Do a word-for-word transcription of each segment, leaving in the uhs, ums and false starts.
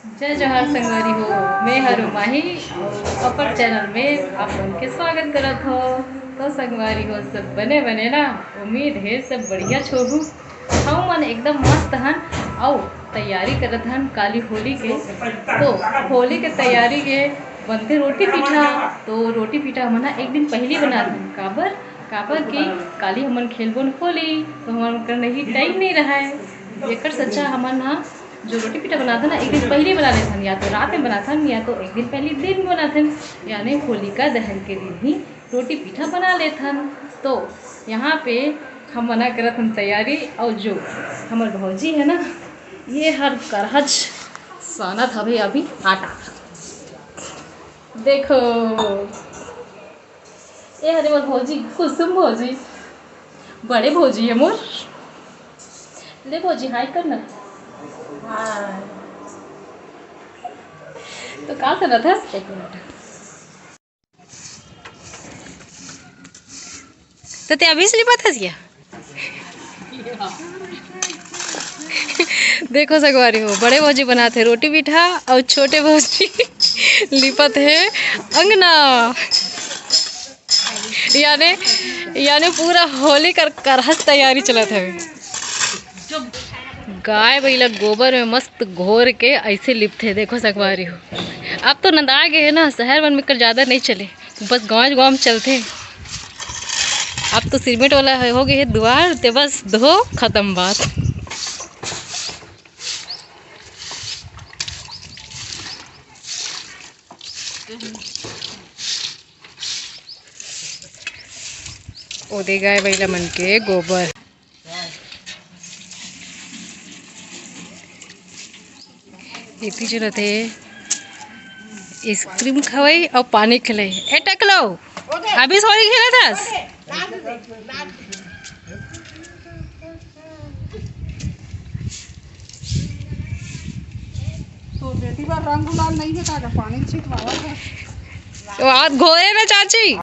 जय जोहार संगवारी हो, मैं हरो माही अउ अपन चैनल में आप मन के स्वागत करत हो। तो संगवारी हो, सब बने बने ना? उम्मीद है सब बढ़िया होहू। हम मन एकदम मस्त हन अउ तैयारी करत हन काली होली के। तो होली के तैयारी के बनथे रोटी पीठा। तो रोटी पीठा हमन ह एक दिन पहिली बनाथन। काबर? काबर कि काली हमन खेलबोन होली, तो हमन कर नहीं टाइम नहीं रहय। एकर से अच्छा हमन ह जो रोटी पीठा बनाथन ना, एक दिन पहिली बना लेथन, या तो रात में बनाथन या तो एक दिन पहिली दिन बनाथन, यानी होलिका दहन के दिन ही रोटी पीठा बना लेथन। तो यहाँ पे हम मना करत हन तैयारी, अउ जो हमर भौजी है ना, ये हर करहज सानत हवे अभी आटा। देखो, ये हरे मोर भौजी, कुसुम भौजी, बड़े भौजी है मोर। ले भौजी, हाय कर ना। हाय। तो का सुनत हस? एक मिनट। तो ते अभी से लिपत हस क्या? देखो संगवारी हो, बड़े भौजी बनात हे रोटी पीठा अउ छोटे भौजी लिपत हे अंगना। याने, याने पूरा होली कर करहज तैयारी चलत हवे। गाय बइला गोबर में मस्त घोर के ऐसे लिपथे। देखो संगवारी हो, अब तो नंदा गे हे ना, शहर मन में कर ज्यादा नहीं चले, बस गाँव गाँव में चलथे। अब तो सिरमिट वाला हो गे हे दुआर, ते बस धो, खत्म बात। ओदे गाय बइला मन के गोबर। एती चलत हे आइसक्रीम खवई अउ पानी खिलाई। ए टकलो, अभी सोरी खेलत हस? तो बेटी बर रंग गुलाल नहीं है का? पानी छिटवावत है। तो हाथ घोरे ना चाची।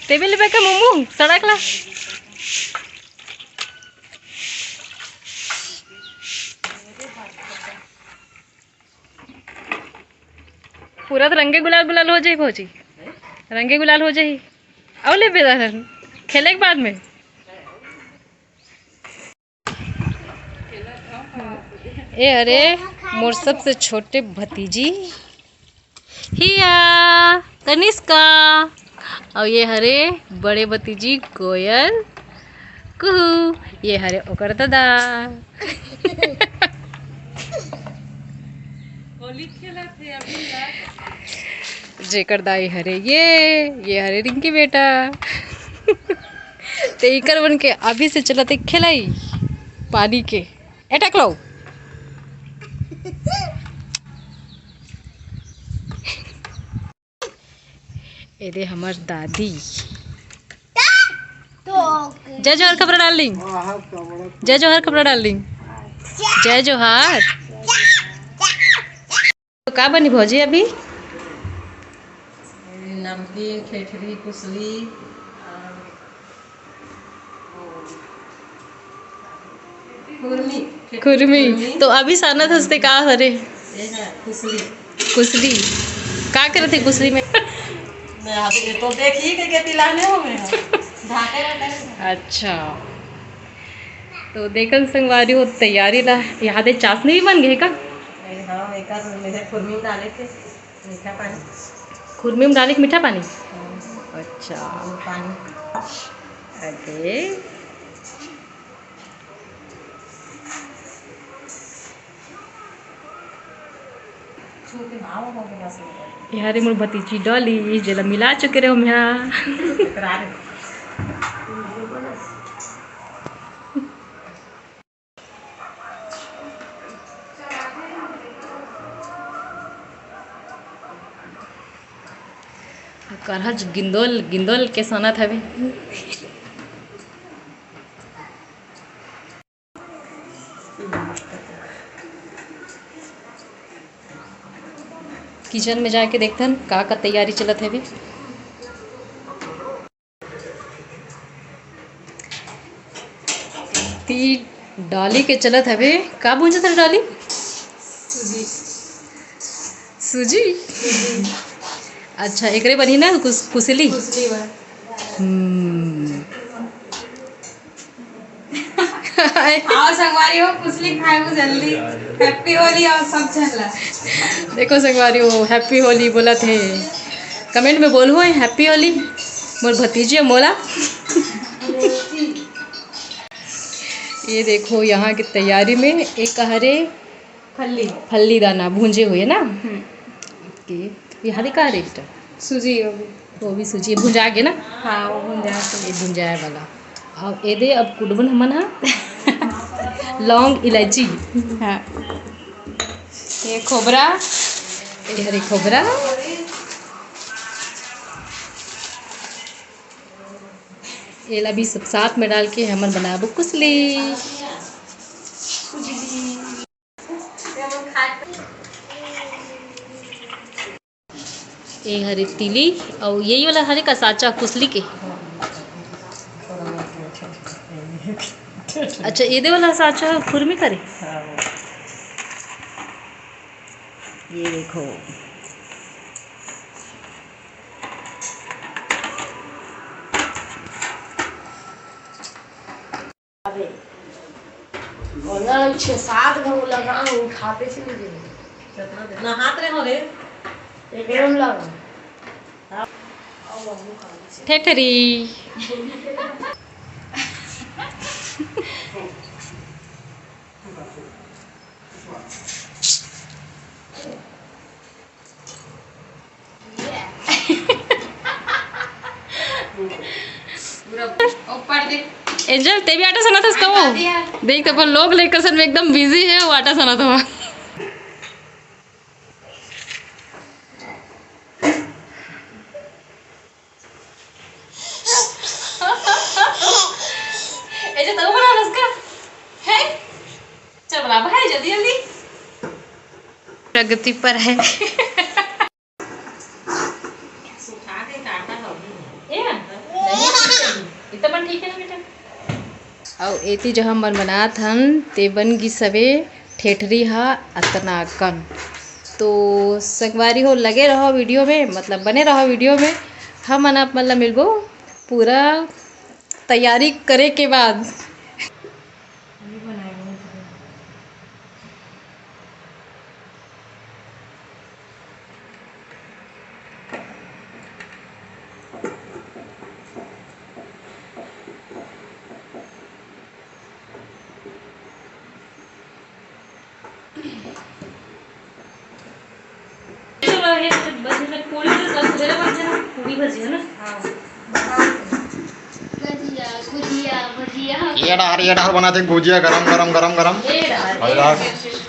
टेबल पे का मुमू सड़क ला। पूरा तो रंगे गुलाल गुलाल हो जाई भौजी, रंगे गुलाल हो जाई। अउ ले बेदारन खेले के बाद में। ए हरे मोर सबसे छोटे भतीजी हिया तनिष्का, अउ ये हरे बड़े भतीजी कोयल कुहू, ये हरे ओकर ददा। होली खेलत हे अभी यार। जेकर दाई हरे ये, ये हरे रिंकी बेटा। ते इकर मन के अभी से चलत हे खिलाई पानी के। ए टकलो। एदे हमर दादी। जय जोहार खबरा डार्लिंग। जय जोहार खबरा डार्लिंग। जय जोहार। तो का बनी भौजी अभी? नमकीन, ठेठरी, कुसली, खुरमी। खुरमी। तो अभी सानत हस ते का हरे? ये है, कुसली। कुसली। का करत हे कुसली में? मैं ये तो देखी के, के पिलाने हो गए हैं। ढाके रहते हैं। अच्छा। तो देखन संगवारी हो तैयारी ला, यहाँ दे चाशनी भी बन गए का? ए, हाँ, एकर मेरे खुरमी में डाले थे मीठा पानी। खुरमी में डाले के मीठा पानी? हाँ। अच्छा। वो पानी। अरे। ये हरे मोर भतीजी डॉली, जेला मिला चुके रहे हो यहाँ। करहज गिंदोल गिंदोल के सनत हवे। किचन में जाके देखथन का का तैयारी चलत हवे। ती डॉली के चलत हवे, का भूंजत हवे डॉली? सूजी। सूजी। अच्छा, एकरे बनी ना कुस-, कुसली। कुसली बा। हम्म। आओ संगवारी हो, कुसली खाए हो जल्दी। Happy होली आओ सब झन ला। देखो संगवारी हो, Happy होली बोलत हे। Comment में बोलहू, Happy होली। मोर भतीजी मोला। ये देखो, यहाँ की तैयारी में एक हरे फल्ली। फल्ली दाना भूंजे हुए ना। हम्म। ओके। ये हरे का रेस्ट है? सूजी, वो भी। वो भी सूजी भुंजा के ना? हाँ, वो भुंजा के। ये भुंजाए वाला। अब ये दे, अब कुटबन हमन हा लौंग, इलायची। हाँ। ये खोबरा। ये हरे खोबरा। एला भी सब साथ में डाल के हमन बनाबो कुसली। ए हरे तिली, अउ यही वाला हरे का साचा कुसली के। अच्छा, एदे वाला साचा खुरमी करे। ये देखो। अबे, वरना छह सात घंटा लगा हूँ, खाते से नहीं देंगे। नहात रहे हो रे। एकदम लगा। ठेठरी। पूरा ऊपर देख। एंजल, ते भी आटा सनात हस का वो? देख, तो अपन लोग लेकर सन में एकदम बिजी है, वो आटा सनात हवा। एंजल, तू बना उसका। है? चल बना भाई, जल्दी जल्दी। प्रगति पर है। सुखा के काटा होगी। ये ना? नहीं, ठीक है। इतना बन ठीक है ना बेटा? अउ एती जो हमन बनात हन, ते बन गिस हवे ठेठरी हा अतना अकन। तो संगवारी हो, लगे रहो वीडियो में, मतलब बने रहो वीडियो में। हमन आप मन ला मिलबो पूरा तैयारी करे के बाद। पूरी भजिया, पूरी भजिया ना? हाँ। भजिया, गुजिया, भजिया। ये डहर, ये डहर बनाथे गुजिया, गरम, गरम, गरम, गरम। ये डहर, अरे यार। ये डहर।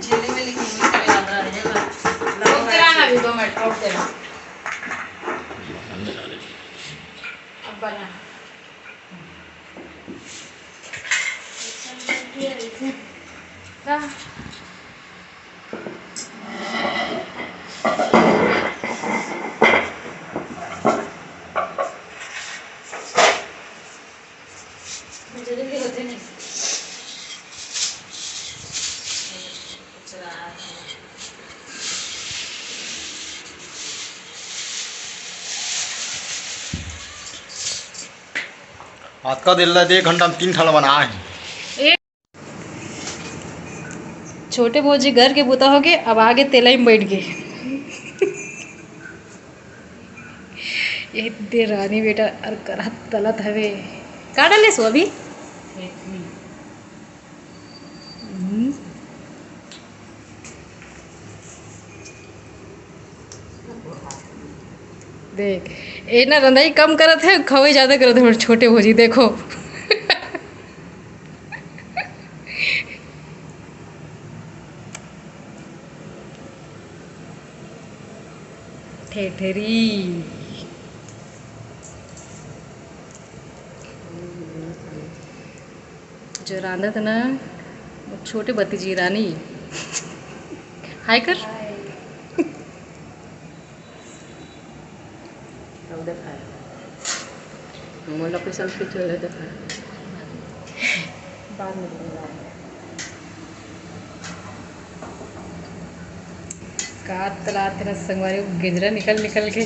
झिल्ली में लिखी हुई सब याद रह जाएगा। रुक जरा ना, अभी दो मिनट, रुक जरा। अब बना। अतका देर ला दे, एक घंटा में तीन ठन बना है। छोटे भौजी घर के बूता होगे, अब आगे तेलई में बैठ गे। ये दे रानी बेटा अर करत तलत हवे। का डाले सो अभी? हम्म। देख, ए ना रंधई कम करत हे, खवई ज्यादा करत हे, हमर छोटे भौजी, देखो। ठेठरी। जो रांधत ना, वो छोटे भतीजी रानी। हाय कर। अब दिखाए। मोला के selfie चले दिखाए। का तलात रस संगवारी, गेंजरा निकल निकल के।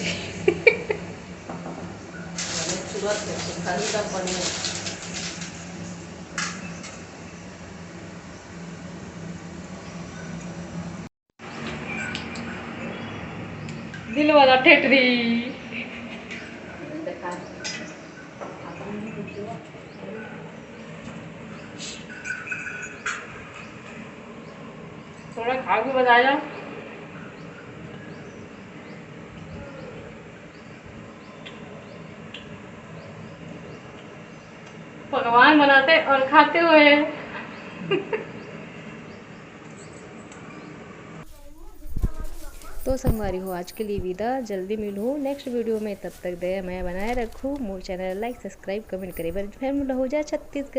दिल वाला ठेठरी। थोड़ा खा के बताया। पकवान बनाते और खाते हुए। तो संगवारी हो, आज के लिए विदा। जल्दी मिलहूँ नेक्स्ट वीडियो में, तब तक दया मया बनाए रखहू। मोर चैनल लाइक, सब्सक्राइब, कमेंट करे बर झन भूलहू। जय छत्तीसगढ़।